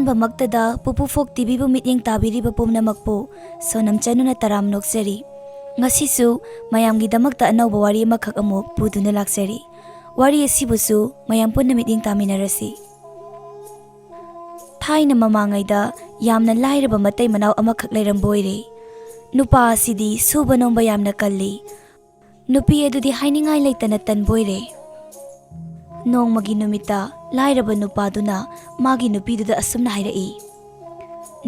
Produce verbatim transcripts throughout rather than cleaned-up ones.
ꯑꯍꯥꯟꯕꯃꯛꯇꯗ ꯄꯨꯄꯨ ꯐꯣꯛ ꯇꯤꯚꯤꯕꯨ ꯃꯤꯠꯌꯦꯡ ꯇꯥꯕꯤꯔꯤꯕ ꯄꯨꯝꯅꯃꯛꯄꯨ ꯁꯣꯅꯝ ꯆꯅꯨꯅ ꯇꯔꯥꯝ ꯅꯣꯛꯆꯔꯤ꯫ ꯉꯁꯤꯁꯨ ꯃꯌꯥꯝꯒꯤꯗꯃꯛꯇ ꯑꯅꯧꯕ ꯋꯥꯔꯤ ꯑꯃꯈꯛ ꯑꯃꯨꯛ ꯄꯨꯗꯨꯅ ꯂꯥꯛꯆꯔꯤ꯫ ꯋꯥꯔꯤ ꯑꯁꯤꯕꯨꯁꯨ ꯃꯌꯥꯝ ꯄꯨꯟꯅ ꯃꯤꯠꯌꯦꯡ ꯇꯥꯃꯤꯟꯅꯔꯁꯤ꯫ ꯊꯥꯏꯅ ꯃꯃꯥꯡꯉꯩꯗ ꯌꯥꯝꯅ ꯂꯥꯏꯔꯕ ꯃꯇꯩ ꯃꯅꯥꯎ ꯑꯃꯈꯛ ꯂꯩꯔꯝꯕ ꯑꯣꯏꯔꯦ꯫ ꯅꯨꯄꯥ ꯑꯁꯤꯗꯤ ꯁꯨꯕ ꯅꯣꯝꯕ ꯌꯥꯝꯅ ꯀꯜꯂꯤ꯫ ꯅꯨꯄꯤ ꯑꯗꯨꯗꯤ ꯍꯥꯏꯅꯤꯡꯉꯥꯏ ꯂꯩꯇꯅ ꯇꯟꯕ ꯑꯣꯏꯔꯦ꯫ ꯅꯣꯡꯃꯒꯤ ꯅꯨꯃꯤꯠꯇ ꯂꯥꯏꯔꯕ ꯅꯨꯄꯥꯗꯨꯅ ꯃꯥꯒꯤ ꯅꯨꯄꯤꯗꯨꯗ ꯑꯁꯨꯝꯅ ꯍꯥꯏꯔꯛꯏ,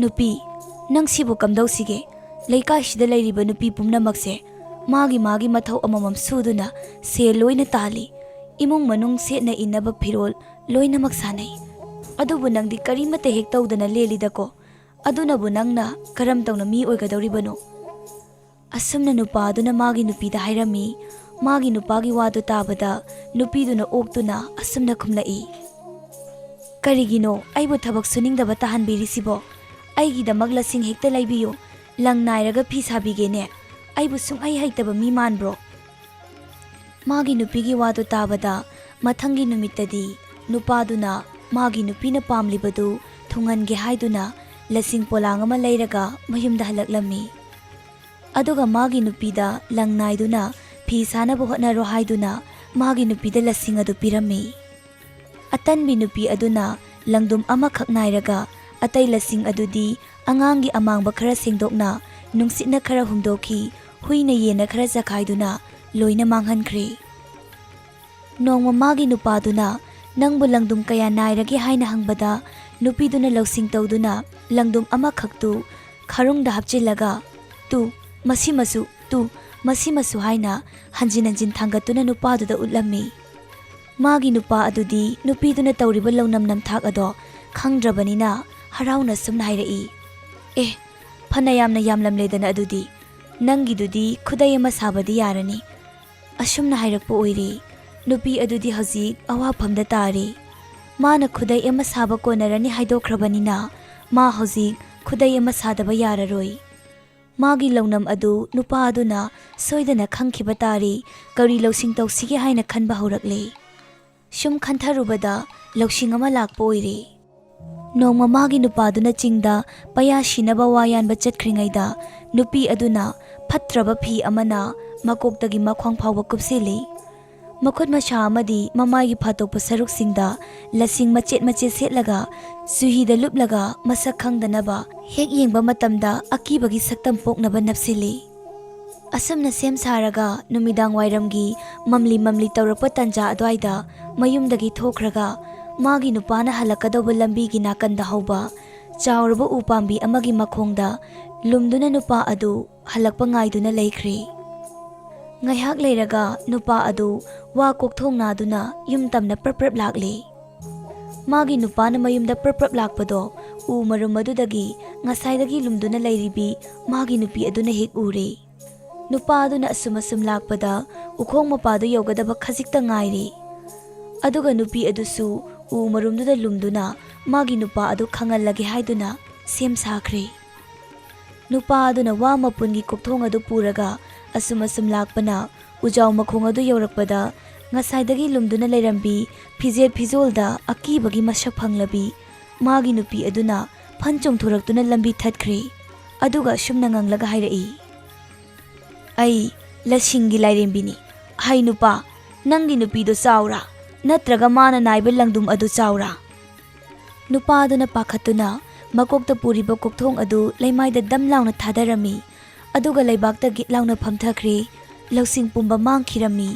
"ꯅꯨꯄꯤ, ꯅꯪ ꯁꯤꯕꯨ ꯀꯝꯗꯧꯁꯤꯒꯦ? ꯂꯩꯀꯥꯏꯁꯤꯗ ꯂꯩꯔꯤꯕ ꯅꯨꯄꯤ ꯄꯨꯝꯅꯃꯛꯁꯦ ꯃꯥꯒꯤ ꯃꯥꯒꯤ ꯃꯊꯧ ꯑꯃꯃꯝ ꯁꯨꯗꯨꯅ ꯁꯦꯜ ꯂꯣꯏꯅ ꯇꯥꯜꯂꯤ, ꯏꯃꯨꯡ ꯃꯅꯨꯡ ꯁꯦꯠꯅ ꯏꯟꯅꯕ ꯐꯤꯔꯣꯜ ꯂꯣꯏꯅꯃꯛ ꯁꯥꯟꯅꯩ꯫ ꯑꯗꯨꯕꯨ ꯅꯪꯗꯤ ꯀꯔꯤꯃꯠꯇ ꯍꯦꯛ ꯇꯧꯗꯅ ꯂꯦꯜꯂꯤꯗꯀꯣ꯫ ꯑꯗꯨꯅꯕꯨ ꯅꯪꯅ ꯀꯔꯝ ꯇꯧꯅ ꯃꯤ ꯑꯣꯏꯒꯗꯧꯔꯤꯕꯅꯣ?" ꯑꯁꯨꯝꯅ ꯅꯨꯄꯥ ꯑꯗꯨꯅ ꯃꯥꯒꯤ ꯅꯨꯄꯤꯗ ꯍꯥꯏꯔꯝꯃꯤ꯫ ꯃꯥꯒꯤ ꯅꯨꯄꯥꯒꯤ ꯋꯥꯗꯨ ꯇꯥꯕꯗ ꯅꯨꯄꯤꯗꯨꯅ ꯑꯣꯛꯇꯨꯅ ꯑꯁꯨꯝꯅ ꯈꯨꯝꯂꯛꯏ, "ꯀꯔꯤꯒꯤꯅꯣ ꯑꯩꯕꯨ ꯊꯕꯛ ꯁꯨꯅꯤꯡꯗꯕ ꯇꯥꯍꯟꯕꯤꯔꯤꯁꯤꯕꯣ? ꯑꯩꯒꯤꯗꯃꯛ ꯂꯁꯤꯡ ꯍꯦꯛꯇ ꯂꯩꯕꯤꯌꯨ, ꯂꯪ ꯅꯥꯏꯔꯒ ꯐꯤ ꯁꯥꯕꯤꯒꯦꯅꯦ꯫ ꯑꯩꯕꯨ ꯁꯨꯡꯍꯩ ꯍꯩꯇꯕ ꯃꯤ ꯃꯥꯟꯕ꯭ꯔꯣ?" ꯃꯥꯒꯤ ꯅꯨꯄꯤꯒꯤ ꯋꯥꯗꯨ ꯇꯥꯕꯗ ꯃꯊꯪꯒꯤ ꯅꯨꯃꯤꯠꯇꯗꯤ ꯅꯨꯄꯥꯗꯨꯅ ꯃꯥꯒꯤ ꯅꯨꯄꯤꯅ ꯄꯥꯝꯂꯤꯕꯗꯨ ꯊꯨꯡꯍꯟꯒꯦ ꯍꯥꯏꯗꯨꯅ ꯂꯁꯤꯡ ꯄꯣꯂꯥꯡ ꯑꯃ ꯂꯩꯔꯒ ꯃꯌꯨꯝꯗ ꯍꯜꯂꯛꯂꯝꯃꯤ꯫ ꯑꯗꯨꯒ ꯃꯥꯒꯤ ꯅꯨꯄꯤꯗ ꯂꯪ ꯅꯥꯏꯗꯨꯅ ꯐꯤ ꯁꯥꯅꯕ ꯍꯣꯠꯅꯔꯣ ꯍꯥꯏꯗꯨꯅ ꯃꯥꯒꯤ ꯅꯨꯄꯤꯗ ꯂꯁꯤꯡ ꯑꯗꯨ ꯄꯤꯔꯝꯃꯤ꯫ ꯑꯇꯟꯕꯤ ꯅꯨꯄꯤ ꯑꯗꯨꯅ ꯂꯪꯗꯨꯝ ꯑꯃꯈꯛ ꯅꯥꯏꯔꯒ ꯑꯇꯩ ꯂꯁꯤꯡ ꯑꯗꯨꯗꯤ ꯑꯉꯥꯡꯒꯤ ꯑꯃꯥꯡꯕ ꯈꯔ ꯁꯦꯡꯗꯣꯛꯅ, ꯅꯨꯡꯁꯤꯠꯅ ꯈꯔ ꯍꯨꯝꯗꯣꯛꯈꯤ, ꯍꯨꯏꯅ ꯌꯦꯟꯅ ꯈꯔ ꯆꯈꯥꯏꯗꯨꯅ ꯂꯣꯏꯅ ꯃꯥꯡꯍꯟꯈ꯭ꯔꯦ꯫ ꯅꯣꯡꯃ ꯃꯥꯒꯤ ꯅꯨꯄꯥꯗꯨꯅ "ꯅꯪꯕꯨ ꯂꯪꯗꯨꯝ ꯀꯌꯥ ꯅꯥꯏꯔꯒꯦ?" ꯍꯥꯏꯅ ꯍꯪꯕꯗ, ꯅꯨꯄꯤꯗꯨꯅ ꯂꯧꯁꯤꯡ ꯇꯧꯗꯨꯅ ꯂꯪꯗꯨꯝ ꯑꯃꯈꯛꯇꯨ ꯈꯔꯨꯡꯗ ꯍꯥꯞꯆꯤꯜꯂꯒ, "ꯇꯨ, ꯃꯁꯤꯃꯁꯨ, ꯇꯨ, ꯃꯁꯤꯃꯁꯨ" ꯍꯥꯏꯅ ꯍꯟꯖꯤꯟ ꯍꯟꯖꯤꯟ ꯊꯥꯡꯒꯠꯇꯨꯅ ꯅꯨꯄꯥꯗꯨꯗ ꯎꯠꯂꯝꯃꯤ꯫ ꯃꯥꯒꯤ ꯅꯨꯄꯥ ꯑꯗꯨꯗꯤ ꯅꯨꯄꯤꯗꯨꯅ ꯇꯧꯔꯤꯕ ꯂꯧꯅꯝ ꯅꯝꯊꯥꯛ ꯑꯗꯣ ꯈꯪꯗ꯭ꯔꯕꯅꯤꯅ ꯍꯔꯥꯎꯅ ꯁꯨꯝꯅ ꯍꯥꯏꯔꯛꯏ, "ꯑꯦ, ꯐꯅ ꯌꯥꯝꯅ ꯌꯥꯝꯂꯝꯂꯦꯗꯅ ꯑꯗꯨꯗꯤ꯫ ꯅꯪꯒꯤꯗꯨꯗꯤ ꯈꯨꯗꯩ ꯑꯃ ꯁꯥꯕꯗꯤ ꯌꯥꯔꯅꯤ"꯫ ꯑꯁꯨꯝꯅ ꯍꯥꯏꯔꯛꯄ ꯑꯣꯏꯔꯦ꯫ ꯅꯨꯄꯤ ꯑꯗꯨꯗꯤ ꯍꯧꯖꯤꯛ ꯑꯋꯥꯐꯝꯗ ꯇꯥꯔꯦ꯫ ꯃꯥꯅ ꯈꯨꯗꯩ ꯑꯃ ꯁꯥꯕ ꯀꯣꯟꯅꯔꯅꯤ ꯍꯥꯏꯗꯣꯛꯈ꯭ꯔꯕꯅꯤꯅ ꯃꯥ ꯍꯧꯖꯤꯛ ꯈꯨꯗꯩ ꯑꯃ ꯁꯥꯗꯕ ꯌꯥꯔꯔꯣꯏ꯫ ꯃꯥꯒꯤ ꯂꯧꯅꯝ ꯑꯗꯨ ꯅꯨꯄꯥ ꯑꯗꯨꯅ ꯁꯣꯏꯗꯅ ꯈꯪꯈꯤꯕ ꯇꯥꯔꯦ꯫ ꯀꯔꯤ ꯂꯧꯁꯤꯡ ꯇꯧꯁꯤꯒꯦ ꯍꯥꯏꯅ ꯈꯟꯕ ꯍꯧꯔꯛꯂꯦ꯫ ꯁꯨꯝ ꯈꯟꯊꯔꯨꯕꯗ ꯂꯧꯁꯤꯡ ꯑꯃ ꯂꯥꯛꯄ ꯑꯣꯏꯔꯦ꯫ ꯅꯣꯡꯃ ꯃꯥꯒꯤ ꯅꯨꯄꯥꯗꯨꯅ ꯆꯤꯡꯗ ꯄꯩꯌꯥ ꯁꯤꯅꯕ ꯋꯥ ꯌꯥꯟꯕ ꯆꯠꯈ꯭ꯔꯤꯉꯩꯗ, ꯅꯨꯄꯤ ꯑꯗꯨꯅ ꯐꯠꯇ꯭ꯔꯕ ꯐꯤ ꯑꯃꯅ ꯃꯀꯣꯛꯇꯒꯤ ꯃꯈ꯭ꯋꯥꯡ ꯐꯥꯎꯕ ꯀꯨꯞꯁꯤꯜꯂꯤ꯫ ꯃꯈꯨꯠ ꯃꯁꯥ ꯑꯃꯗꯤ ꯃꯃꯥꯏꯒꯤ ꯐꯥꯠꯇꯣꯛꯄ ꯁꯔꯨꯛꯁꯤꯡꯗ ꯂꯁꯤꯡ ꯃꯆꯦꯠ ꯃꯆꯦꯠ ꯁꯦꯠꯂꯒ, ꯆꯨꯍꯤꯗ ꯂꯨꯞꯂꯒ, ꯃꯁꯛ ꯈꯪꯗꯅꯕ ꯍꯦꯛ ꯌꯦꯡꯕ ꯃꯇꯝꯗ ꯑꯀꯤꯕꯒꯤ ꯁꯛꯇꯝ ꯄꯣꯛꯅꯕ ꯅꯞꯁꯤꯜꯂꯤ꯫ ꯑꯁꯨꯝꯅ ꯁꯦꯝ ꯁꯥꯔꯒ ꯅꯨꯃꯤꯗꯥꯡ ꯋꯥꯏꯔꯝꯒꯤ ꯃꯝꯂꯤ ꯃꯝꯂꯤ ꯇꯧꯔꯛꯄ ꯇꯟꯖꯥ ꯑꯗꯨꯋꯥꯏꯗ ꯃꯌꯨꯝꯗꯒꯤ ꯊꯣꯛꯈ꯭ꯔꯒ, ꯃꯥꯒꯤ ꯅꯨꯄꯥꯅ ꯍꯜꯂꯛꯀꯗꯧꯕ ꯂꯝꯕꯤꯒꯤ ꯅꯥꯀꯟꯗ ꯍꯧꯕ ꯆꯥꯎꯔꯕ ꯎ ꯄꯥꯝꯕꯤ ꯑꯃꯒꯤ ꯃꯈꯣꯡꯗ ꯂꯨꯝꯗꯨꯅ ꯅꯨꯄꯥ ꯑꯗꯨ ꯍꯜꯂꯛꯄ ꯉꯥꯏꯗꯨꯅ ꯂꯩꯈ꯭ꯔꯦ꯫ ꯉꯥꯏꯍꯥꯛ ꯂꯩꯔꯒ ꯅꯨꯄꯥ ꯑꯗꯨ ꯋꯥ ꯀꯣꯛꯊꯣꯡ ꯅꯥꯗꯨꯅ ꯌꯨꯝ ꯇꯝꯅ ꯄ꯭ꯔꯞ ꯄ꯭ꯔꯞ ꯂꯥꯛꯂꯦ꯫ ꯃꯥꯒꯤ ꯅꯨꯄꯥꯅ ꯃꯌꯨꯝꯗ ꯄ꯭ꯔꯞ ꯄ꯭ꯔꯞ ꯂꯥꯛꯄꯗꯣ ꯎ ꯃꯔꯨꯝ ꯑꯗꯨꯗꯒꯤ ꯉꯁꯥꯏꯗꯒꯤ ꯂꯨꯝꯗꯨꯅ ꯂꯩꯔꯤꯕꯤ ꯃꯥꯒꯤ ꯅꯨꯄꯤ ꯑꯗꯨꯅ ꯍꯦꯛ ꯎꯔꯦ꯫ ꯅꯨꯄꯥ ꯑꯗꯨꯅ ꯑꯁꯨꯝ ꯑꯁꯨꯝ ꯂꯥꯛꯄꯗ ꯎꯈꯣꯡ ꯃꯄꯥꯗꯨ ꯌꯧꯒꯗꯕ ꯈꯖꯤꯛꯇ ꯉꯥꯏꯔꯦ꯫ ꯑꯗꯨꯒ ꯅꯨꯄꯤ ꯑꯗꯨꯁꯨ ꯎ ꯃꯔꯨꯝꯗꯨꯗ ꯂꯨꯝꯗꯨꯅ ꯃꯥꯒꯤ ꯅꯨꯄꯥ ꯑꯗꯨ ꯈꯪꯍꯜꯂꯒꯦ ꯍꯥꯏꯗꯨꯅ ꯁꯦꯝ ꯁꯥꯈ꯭ꯔꯦ꯫ ꯅꯨꯄꯥ ꯑꯗꯨꯅ ꯋꯥ ꯃꯄꯨꯟꯒꯤ ꯀꯣꯛꯊꯣꯡ ꯑꯗꯨ ꯄꯨꯔꯒ ꯑꯁꯨꯝ ꯑꯁꯨꯝ ꯂꯥꯛꯄꯅ ꯎꯖꯥꯎ ꯃꯈꯣꯡ ꯑꯗꯨ ꯌꯧꯔꯛꯄꯗ ꯉꯁꯥꯏꯗꯒꯤ ꯂꯨꯝꯗꯨꯅ ꯂꯩꯔꯝꯕꯤ ꯐꯤꯖꯦꯠ ꯐꯤꯖꯣꯜꯗ ꯑꯀꯤꯕꯒꯤ ꯃꯁꯛ ꯐꯪꯂꯕꯤ ꯃꯥꯒꯤ ꯅꯨꯄꯤ ꯑꯗꯨꯅ ꯐꯟ ꯆꯣꯡꯊꯣꯔꯛꯇꯨꯅ ꯂꯝꯕꯤ ꯊꯠꯈ꯭ꯔꯦ꯫ ꯑꯗꯨꯒ ꯑꯁꯨꯝꯅ ꯉꯪꯂꯒ ꯍꯥꯏꯔꯛꯏ, "ꯑꯩ ꯂꯁꯤꯡꯒꯤ ꯂꯥꯏꯔꯦꯝꯕꯤꯅꯤ꯫ ꯍꯩ ꯅꯨꯄꯥ, ꯅꯪꯒꯤ ꯅꯨꯄꯤꯗꯣ ꯆꯥꯎꯔꯥ? ꯅꯠꯇ꯭ꯔꯒ ꯃꯥꯅ ꯅꯥꯏꯕ ꯂꯪꯗꯨꯝ ꯑꯗꯨ ꯆꯥꯎꯔꯥ?" ꯅꯨꯄꯥ ꯑꯗꯨꯅ ꯄꯥꯈꯠꯇꯨꯅ ꯃꯀꯣꯛꯇ ꯄꯨꯔꯤꯕ ꯀꯣꯛꯊꯣꯡ ꯑꯗꯨ ꯂꯩꯃꯥꯏꯗ ꯗꯝ ꯂꯥꯎꯅ ꯊꯥꯗꯔꯝꯃꯤ꯫ ꯑꯗꯨꯒ ꯂꯩꯕꯥꯛꯇ ꯒꯤꯠ ꯂꯥꯎꯅ ꯐꯝꯊꯈ꯭ꯔꯦ꯫ ꯂꯧꯁꯤꯡ ꯄꯨꯝꯕ ꯃꯥꯡꯈꯤꯔꯝꯃꯤ꯫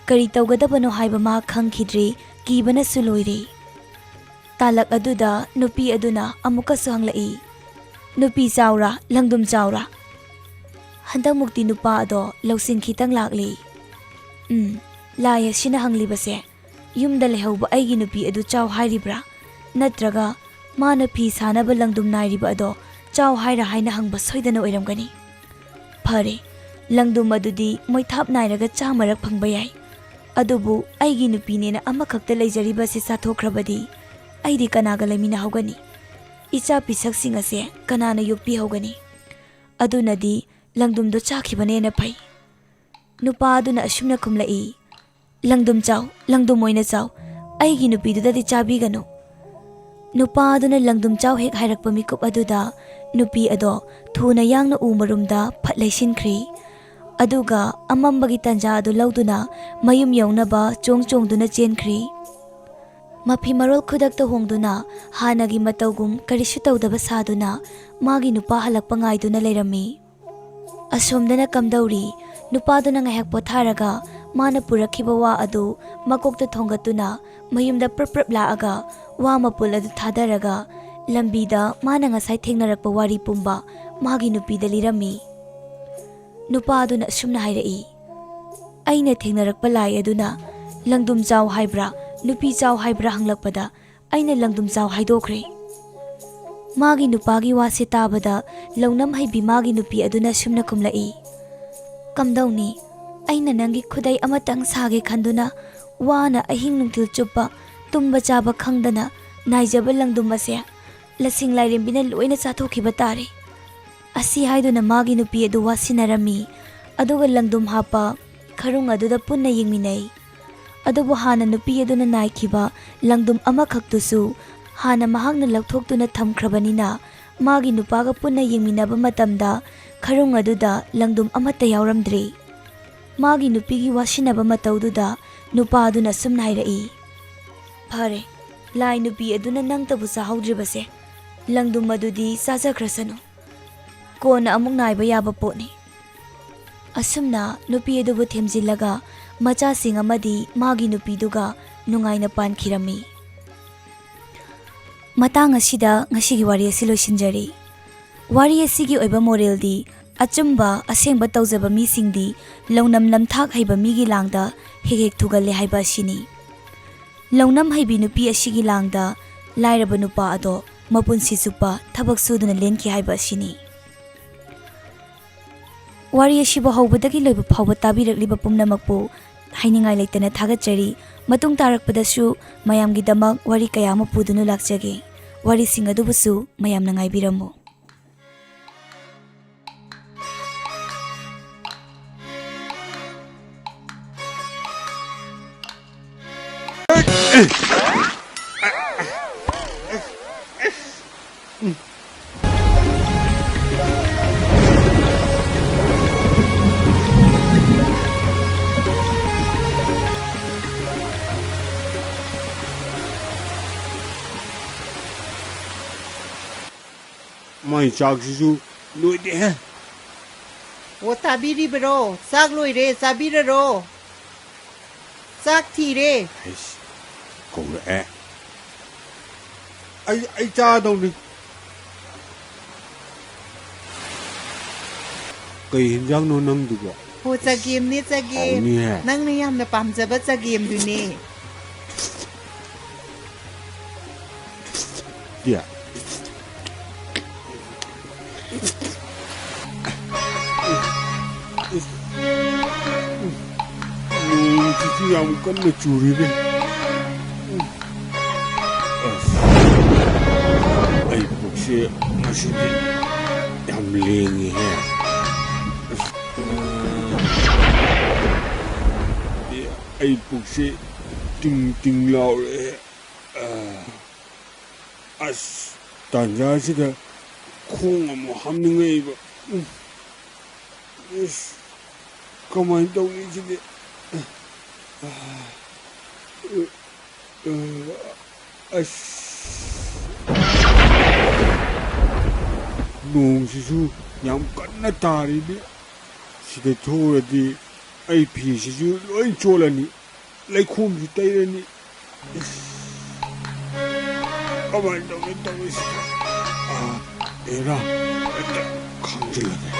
ꯀꯔꯤ ꯇꯧꯒꯗꯕꯅꯣ ꯍꯥꯏꯕ ꯃꯥ ꯈꯪꯈꯤꯗ꯭ꯔꯦ꯫ ꯀꯤꯕꯅꯁꯨ ꯂꯣꯏꯔꯦ꯫ ꯇꯥꯂꯛ ꯑꯗꯨꯗ ꯅꯨꯄꯤ ꯑꯗꯨꯅ ꯑꯃꯨꯛꯀꯁꯨ ꯍꯪꯂꯛꯏ, "ꯅꯨꯄꯤ ꯆꯥꯎꯔꯥ, ꯂꯪꯗꯨꯝ ꯆꯥꯎꯔꯥ?" ꯍꯟꯗꯛꯃꯨꯛꯇꯤ ꯅꯨꯄꯥ ꯑꯗꯣ ꯂꯧꯁꯤꯡ ꯈꯤꯇꯪ ꯂꯥꯛꯂꯦ꯫ "ꯎꯝ, ꯂꯥꯏ ꯑꯁꯤꯅ ꯍꯪꯂꯤꯕꯁꯦ ꯌꯨꯝꯗ ꯂꯩꯍꯧꯕ ꯑꯩꯒꯤ ꯅꯨꯄꯤ ꯑꯗꯨ ꯆꯥꯎ ꯍꯥꯏꯔꯤꯕ꯭ꯔꯥ? ꯅꯠꯇ꯭ꯔꯒ ꯃꯥꯅ ꯐꯤ ꯁꯥꯅꯕ ꯂꯪꯗꯨꯝ ꯅꯥꯏꯔꯤꯕ ꯑꯗꯣ ꯆꯥꯎ ꯍꯥꯏꯔꯥ ꯍꯥꯏꯅ ꯍꯪꯕ ꯁꯣꯏꯗꯅ ꯑꯣꯏꯔꯝꯒꯅꯤ꯫ ꯐꯔꯦ, ꯂꯪꯗꯨꯝ ꯑꯗꯨꯗꯤ ꯃꯣꯏꯊꯥꯞ ꯅꯥꯏꯔꯒ ꯆꯥꯃꯔꯛ ꯐꯪꯕ ꯌꯥꯏ꯫ ꯑꯗꯨꯕꯨ ꯑꯩꯒꯤ ꯅꯨꯄꯤꯅꯦꯅ ꯑꯃꯈꯛꯇ ꯂꯩꯖꯔꯤꯕ ꯑꯁꯤ ꯆꯥꯊꯣꯛꯈ꯭ꯔꯕꯗꯤ ꯑꯩꯗꯤ ꯀꯅꯥꯒ ꯂꯩꯃꯤꯟꯅꯍꯧꯒꯅꯤ? ꯏꯆꯥ ꯄꯤꯁꯛꯁꯤꯡ ꯑꯁꯦ ꯀꯅꯥꯅ ꯌꯣꯛꯄꯤꯍꯧꯒꯅꯤ? ꯑꯗꯨꯅꯗꯤ ꯂꯪꯗꯨꯝꯗꯣ ꯆꯥꯈꯤꯕꯅ ꯍꯦꯟꯅ ꯐꯩ꯫" ꯅꯨꯄꯥ ꯑꯗꯨꯅ ꯑꯁꯨꯝꯅ ꯈꯨꯝꯂꯛꯏ, "ꯂꯪꯗꯨꯝ ꯆꯥꯎ, ꯂꯪꯗꯨꯝ ꯑꯣꯏꯅ ꯆꯥꯎ꯫ ꯑꯩꯒꯤ ꯅꯨꯄꯤꯗꯨꯗꯗꯤ ꯆꯥꯕꯤꯒꯅꯨ꯫ ꯅꯨꯄꯥ ꯑꯗꯨꯅ ꯂꯪꯗꯨꯝ ꯆꯥꯎ ꯍꯦꯛ ꯍꯥꯏꯔꯛꯄ ꯃꯤꯀꯨꯞ ꯑꯗꯨꯗ ꯅꯨꯄꯤ ꯑꯗꯣ ꯊꯨꯅ ꯌꯥꯡꯅ ꯎ ꯃꯔꯨꯝꯗ ꯐꯠ ꯂꯩꯁꯤꯟꯈ꯭ꯔꯤ꯫ ꯑꯗꯨꯒ ꯑꯃꯝꯕꯒꯤ ꯇꯟꯖꯥ ꯑꯗꯨ ꯂꯧꯗꯨꯅ ꯃꯌꯨꯝ ꯌꯧꯅꯕ ꯆꯣꯡ ꯆꯣꯡꯗꯨꯅ ꯆꯦꯟꯈ꯭ꯔꯤ꯫ ꯃꯐꯤ ꯃꯔꯣꯜ ꯈꯨꯗꯛꯇ ꯍꯣꯡꯗꯨꯅ ꯍꯥꯟꯅꯒꯤ ꯃꯇꯧꯒꯨꯝ ꯀꯔꯤꯁꯨ ꯇꯧꯗꯕ ꯁꯥꯗꯨꯅ ꯃꯥꯒꯤ ꯅꯨꯄꯥ ꯍꯜꯂꯛꯄ ꯉꯥꯏꯗꯨꯅ ꯂꯩꯔꯝꯃꯤ꯫ ꯑꯁꯣꯝꯗꯅ ꯀꯝꯗꯧꯔꯤ? ꯅꯨꯄꯥꯗꯨꯅ ꯉꯥꯏꯍꯥꯛ ꯄꯣꯊꯥꯔꯒ ꯃꯥꯅ ꯄꯨꯔꯛꯈꯤꯕ ꯋꯥ ꯑꯗꯨ ꯃꯀꯣꯛꯇ ꯊꯣꯡꯒꯠꯇꯨꯅ ꯃꯌꯨꯝꯗ ꯄ꯭ꯔꯞ ꯄ꯭ꯔꯞ ꯂꯥꯛꯑꯒ ꯋꯥ ꯃꯄꯨꯜ ꯑꯗꯨ ꯊꯥꯗꯔꯒ ꯂꯝꯕꯤꯗ ꯃꯥꯅ ꯉꯁꯥꯏ ꯊꯦꯡꯅꯔꯛꯄ ꯋꯥꯔꯤ ꯄꯨꯝꯕ ꯃꯥꯒꯤ ꯅꯨꯄꯤꯗ ꯂꯤꯔꯝꯃꯤ꯫ ꯅꯨꯄꯥ ꯑꯗꯨꯅ ꯑꯁꯨꯝꯅ ꯍꯥꯏꯔꯛꯏ, "ꯑꯩꯅ ꯊꯦꯡꯅꯔꯛꯄ ꯂꯥꯏ ꯑꯗꯨꯅ ꯂꯪꯗꯨꯝ ꯆꯥꯎ ꯍꯥꯏꯕ꯭ꯔꯥ, ꯅꯨꯄꯤ ꯆꯥꯎ ꯍꯥꯏꯕ꯭ꯔꯥ ꯍꯪꯂꯛꯄꯗ ꯑꯩꯅ ꯂꯪꯗꯨꯝ ꯆꯥꯎ ꯍꯥꯏꯗꯣꯛꯈ꯭ꯔꯦ꯫" ꯃꯥꯒꯤ ꯅꯨꯄꯥꯒꯤ ꯋꯥꯁꯦ ꯇꯥꯕꯗ ꯂꯧꯅꯝ ꯍꯩꯕꯤ ꯃꯥꯒꯤ ꯅꯨꯄꯤ ꯑꯗꯨꯅ ꯁꯨꯝꯅ ꯈꯨꯝꯂꯛꯏ, "ꯀꯝꯗꯧꯅꯤ? ꯑꯩꯅ ꯅꯪꯒꯤ ꯈꯨꯗꯩ ꯑꯃꯇꯪ ꯁꯥꯒꯦ ꯈꯟꯗꯨꯅ ꯋꯥꯅ ꯑꯍꯤꯡ ꯅꯨꯡꯊꯤꯜ ꯆꯨꯞꯄ ꯇꯨꯝꯕ ꯆꯥꯕ ꯈꯪꯗꯅ ꯅꯥꯏꯖꯕ ꯂꯪꯗꯨꯝ ꯑꯁꯦ ꯂꯁꯤꯡ ꯂꯥꯏꯔꯦꯝꯕꯤꯅ ꯂꯣꯏꯅ ꯆꯥꯊꯣꯛꯈꯤꯕ ꯇꯥꯔꯦ꯫" ꯑꯁꯤ ꯍꯥꯏꯗꯨꯅ ꯃꯥꯒꯤ ꯅꯨꯄꯤ ꯑꯗꯨ ꯋꯥꯁꯤꯟꯅꯔꯝꯃꯤ꯫ ꯑꯗꯨꯒ ꯂꯪꯗꯨꯝ ꯍꯥꯞꯄ ꯈꯔꯨꯡ ꯑꯗꯨꯗ ꯄꯨꯟꯅ ꯌꯦꯡꯃꯤꯟꯅꯩ꯫ ꯑꯗꯨꯕꯨ ꯍꯥꯟꯅ ꯅꯨꯄꯤ ꯑꯗꯨꯅ ꯅꯥꯏꯈꯤꯕ ꯂꯪꯗꯨꯝ ꯑꯃꯈꯛꯇꯨꯁꯨ ꯍꯥꯟꯅ ꯃꯍꯥꯛꯅ ꯂꯧꯊꯣꯛꯇꯨꯅ ꯊꯝꯈ꯭ꯔꯕꯅꯤꯅ, ꯃꯥꯒꯤ ꯅꯨꯄꯥꯒ ꯄꯨꯟꯅ ꯌꯦꯡꯃꯤꯟꯅꯕ ꯃꯇꯝꯗ ꯈꯔꯨꯡ ꯑꯗꯨꯗ ꯂꯪꯗꯨꯝ ꯑꯃꯠꯇ ꯌꯥꯎꯔꯝꯗ꯭ꯔꯤ꯫ ꯃꯥꯒꯤ ꯅꯨꯄꯤꯒꯤ ꯋꯥꯁꯤꯟꯅꯕ ꯃꯇꯧꯗꯨꯗ ꯅꯨꯄꯥ ꯑꯗꯨꯅ ꯑꯁꯨꯝꯅ ꯍꯥꯏꯔꯛꯏ, "ꯐꯔꯦ, ꯂꯥꯏ ꯅꯨꯄꯤ ꯑꯗꯨꯅ ꯅꯪꯇꯕꯨ ꯆꯥꯍꯧꯗ꯭ꯔꯤꯕꯁꯦ, ꯂꯪꯗꯨꯝ ꯑꯗꯨꯗꯤ ꯆꯥꯖꯈ꯭ꯔꯁꯅꯨ꯫ ꯀꯣꯟꯅ ꯑꯃꯨꯛ ꯅꯥꯏꯕ ꯌꯥꯕ ꯄꯣꯠꯅꯤ꯫" ꯑꯁꯨꯝꯅ ꯅꯨꯄꯤ ꯑꯗꯨꯕꯨ ꯊꯦꯝꯖꯤꯜꯂꯒ ꯃꯆꯥꯁꯤꯡ ꯑꯃꯗꯤ ꯃꯥꯒꯤ ꯅꯨꯄꯤꯗꯨꯒ ꯅꯨꯡꯉꯥꯏꯅ ꯄꯥꯟꯈꯤꯔꯝꯃꯤ꯫ ꯃꯇꯥꯡ ꯑꯁꯤꯗ ꯉꯁꯤꯒꯤ ꯋꯥꯔꯤ ꯑꯁꯤ ꯂꯣꯏꯁꯤꯟꯖꯔꯤ꯫ ꯋꯥꯔꯤ ꯑꯁꯤꯒꯤ ꯑꯣꯏꯕ ꯃꯣꯔꯦꯜꯗꯤ, ꯑꯆꯨꯝꯕ ꯑꯁꯦꯡꯕ ꯇꯧꯖꯕ ꯃꯤꯁꯤꯡꯗꯤ ꯂꯧꯅꯝ ꯅꯝꯊꯥꯛ ꯍꯩꯕ ꯃꯤꯒꯤ ꯂꯥꯡꯗ ꯍꯦꯛ ꯍꯦꯛ ꯊꯨꯒꯜꯂꯦ ꯍꯥꯏꯕ ꯑꯁꯤꯅꯤ꯫ ꯂꯧꯅꯝ ꯍꯩꯕꯤ ꯅꯨꯄꯤ ꯑꯁꯤꯒꯤ ꯂꯥꯡꯗ ꯂꯥꯏꯔꯕ ꯅꯨꯄꯥ ꯑꯗꯣ ꯃꯄꯨꯟꯁꯤ ꯆꯨꯞꯄ ꯊꯕꯛ ꯁꯨꯗꯨꯅ ꯂꯦꯟꯈꯤ ꯍꯥꯏꯕ ꯑꯁꯤꯅꯤ꯫ ꯋꯥꯔꯤ ꯑꯁꯤꯕꯨ ꯍꯧꯕꯗꯒꯤ ꯂꯣꯏꯕ ꯐꯥꯎꯕ ꯇꯥꯕꯤꯔꯛꯂꯤꯕ ꯄꯨꯝꯅꯃꯛꯄꯨ ꯍꯥꯏꯅꯤꯡꯉꯥꯏ ꯂꯩꯇꯅ ꯊꯥꯒꯠꯆꯔꯤ꯫ ꯃꯇꯨꯡ ꯇꯥꯔꯛꯄꯗꯁꯨ ꯃꯌꯥꯝꯒꯤꯗꯃꯛ ꯋꯥꯔꯤ ꯀꯌꯥ ꯑꯃ ꯄꯨꯗꯨꯅ ꯂꯥꯛꯆꯒꯦ꯫ ꯋꯥꯔꯤꯁꯤꯡ ꯑꯗꯨꯕꯨꯁꯨ ꯃꯌꯥꯝꯅ ꯉꯥꯏꯕꯤꯔꯝꯃꯨ꯫ ꯑꯩ ꯆꯥꯛꯁꯤꯁꯨ ꯂꯣꯏꯗꯦꯍꯦ꯫ ꯑꯣ, ꯇꯥꯕꯤꯔꯤꯕ꯭ꯔꯣ? ꯆꯥꯛ ꯂꯣꯏꯔꯦ, ꯆꯥꯕꯤꯔꯔꯣ꯫ ꯆꯥꯛ ꯊꯤꯔꯦ꯫ ꯑꯩꯁ, ꯀꯧꯔꯛꯑꯦ꯫ ꯑꯩ, ꯑꯩ ꯆꯥꯗꯧꯅꯤ꯫ ꯀꯩ ꯍꯤꯟꯖꯥꯡꯅꯣ ꯅꯪꯗꯨꯕꯣ? ꯍꯣ, ꯆꯒꯦꯝꯅꯦ, ꯆꯒꯦꯝ꯫ ꯍꯥꯎꯅꯤꯍꯦ꯫ ꯅꯪꯅ ꯌꯥꯝꯅ ꯄꯥꯝꯖꯕ ꯆꯒꯦꯝꯗꯨꯅꯦ꯫ ꯗꯤ꯫ ꯅꯣꯡꯁꯤꯁꯨ ꯌꯥꯝ ꯀꯟꯅ ꯆꯨꯔꯤꯅꯦ꯫ ꯑꯁ, ꯑꯩ ꯄꯨꯛꯁꯦ ꯉꯁꯤꯗꯤ ꯌꯥꯝ ꯂꯦꯡꯉꯤꯍꯦ꯫ ꯑꯁ, ꯑꯩ ꯄꯨꯛꯁꯦ ꯇꯤꯡ ꯇꯤꯡ ꯂꯥꯎꯔꯦ꯫ ꯑꯁ, ꯇꯥꯟꯖꯥꯁꯤꯗ ꯈꯣꯡ ꯑꯃꯨꯛ ꯍꯥꯝꯅꯤꯡꯉꯛꯏꯕ꯫ ꯎꯝ꯫ ꯑꯁ, ꯀꯃꯥꯏꯅ ꯇꯧꯅꯤ ꯁꯤꯗꯤ? ꯑꯁ, ꯅꯣꯡꯁꯤꯁꯨ ꯌꯥꯝ ꯀꯟꯅ ꯇꯥꯔꯤꯅꯦ꯫ ꯁꯤꯗ ꯊꯣꯛꯎꯔꯗꯤ ꯑꯩ ꯐꯤꯁꯤꯁꯨ ꯂꯣꯏ ꯆꯣꯠꯂꯅꯤ꯫ ꯂꯩꯈꯣꯝꯁꯨ ꯇꯩꯔꯅꯤ꯫ ꯏꯁ, ꯀꯃꯥꯏꯅ ꯇꯧꯅꯤ ꯇꯧꯔꯤꯁꯤꯕꯣ? ꯑꯥ, ꯑꯦꯔꯥ, ꯍꯦꯛꯇ ꯈꯥꯝꯖꯤꯜꯂꯒꯦ꯫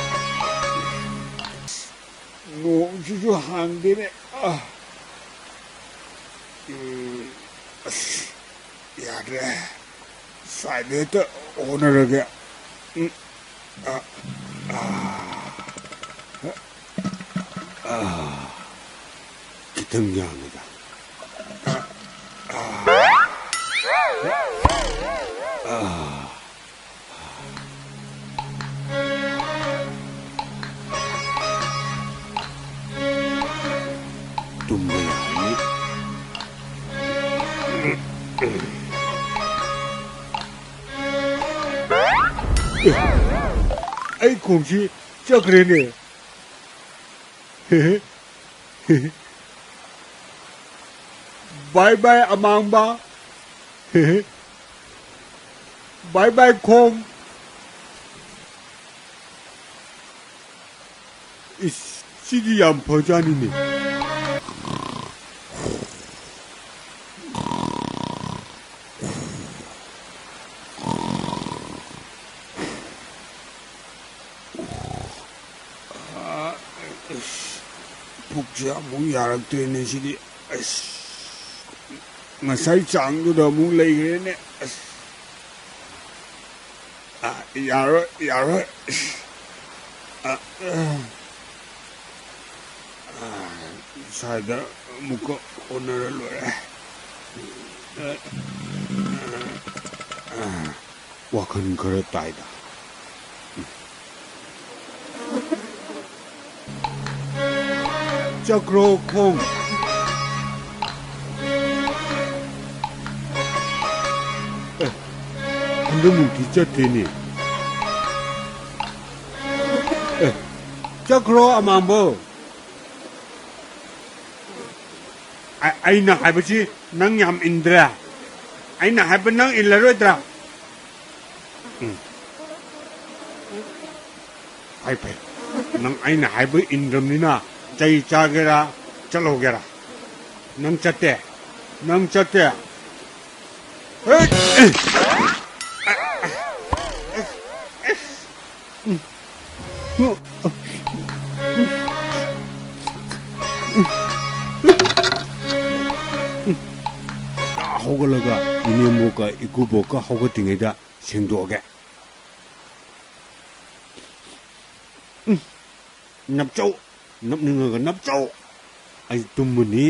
ꯅꯣꯡꯁꯤꯁꯨ ꯍꯥꯡꯗꯦꯅꯦ꯫ ꯑꯥ, ꯎꯝ, ꯑꯁ, ꯌꯥꯗ꯭ꯔꯦ꯫ ꯁ꯭ꯋꯥꯏꯗ ꯍꯦꯛꯇ ꯍꯣꯠꯅꯔꯒꯦ꯫ ꯎꯝ꯫ ꯑ, ꯑ, ꯑ, ꯈꯤꯇꯪ ꯌꯥꯝꯃꯤꯗ꯫ ꯑ, ꯑ, ꯑ꯫ ꯇꯨꯝꯕ ꯌꯥꯔꯅꯤ꯫ ꯑꯦ, ꯑꯩ ꯈꯣꯡꯁꯤ ꯆꯠꯈ꯭ꯔꯦꯅꯦ꯫ ꯕꯥꯏ ꯕꯥꯏ ꯑꯃꯥꯡꯕ꯫ ꯕꯥꯏ ꯕꯥꯏ ꯈꯣꯡ꯫ ꯏꯁ, ꯁꯤꯗꯤ ꯌꯥꯝ ꯐꯖꯥꯅꯤꯅꯦ꯫ ꯑꯁ, ꯄꯨꯛꯁꯦ ꯑꯃꯨꯛ ꯌꯥꯔꯛꯇ꯭ꯔꯦꯅꯦ ꯁꯤꯗꯤ꯫ ꯑꯁ, ꯉꯁꯥꯏ ꯆꯥꯡꯗꯨꯗ ꯑꯃꯨꯛ ꯂꯩꯈ꯭ꯔꯦꯅꯦ꯫ ꯑꯁ꯫ ꯑ, ꯌꯥꯔꯣꯏ, ꯌꯥꯔꯣꯏ꯫ ꯑ, ꯑ, ꯑ, ꯁ꯭ꯋꯥꯏꯗ ꯑꯃꯨꯛꯀ ꯍꯣꯠꯅꯔ ꯂꯣꯏꯔꯦ꯫ ꯑ, ꯑ, ꯑ, ꯋꯥꯈꯜ ꯈꯔ ꯇꯥꯏꯗ꯫ ꯆꯀ꯭ꯔꯣ ꯈꯣꯡ꯫ ꯑꯦ, ꯍꯟꯗꯛꯃꯨꯛꯇꯤ ꯆꯠꯇꯦꯅꯦ꯫ ꯑꯦ, ꯆꯠꯈ꯭ꯔꯣ ꯑꯃꯥꯡꯕꯧ꯫ ꯑ-, ꯑꯩꯅ ꯍꯥꯏꯕꯁꯤ ꯅꯪ ꯌꯥꯝ ꯏꯟꯗ꯭ꯔꯦ꯫ ꯑꯩꯅ ꯍꯥꯏꯕ ꯅꯪ ꯏꯜꯂꯔꯣꯏꯗ꯭ꯔꯥ? ꯎꯝ꯫ ꯐꯩ, ꯐꯩ꯫ ꯅꯪ ꯑꯩꯅ ꯍꯥꯏꯕ ꯏꯟꯗ꯭ꯔꯕꯅꯤꯅ ꯆꯩ ꯆꯥꯒꯦꯔꯥ, ꯆꯠꯍꯧꯒꯦꯔꯥ? ꯅꯪ ꯆꯠꯇꯦ꯫ ꯅꯪ ꯆꯠꯇꯦ꯫ ꯍꯦꯠ! ꯍꯧꯒꯠꯂꯒ ꯏꯅꯦꯝꯕꯣꯛꯀ ꯏꯀꯨꯕꯣꯛꯀ ꯍꯧꯒꯠꯇ꯭ꯔꯤꯉꯩꯗ ꯁꯦꯡꯗꯣꯛꯑꯒꯦ꯫ ꯎꯝ, ꯅꯞꯆꯧ, ꯅꯞꯅꯤꯡꯉꯒ ꯅꯞꯆꯧ꯫ ꯑꯩ ꯇꯨꯝꯃꯅꯤ꯫